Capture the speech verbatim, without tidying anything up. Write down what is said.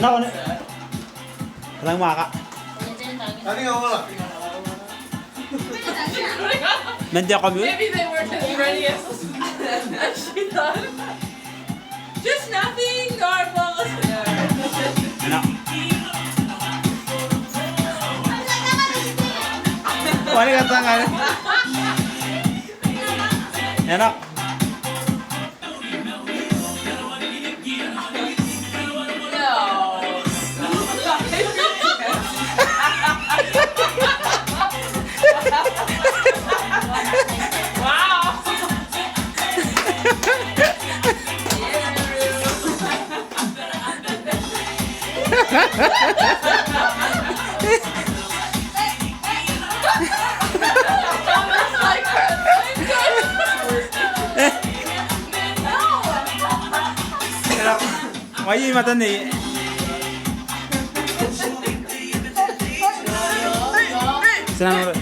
Nako ne. Ko tangi moa. Maybe they weren't as ready as, as she thought. Just nothing normal. Mai matan nei. Sinanore.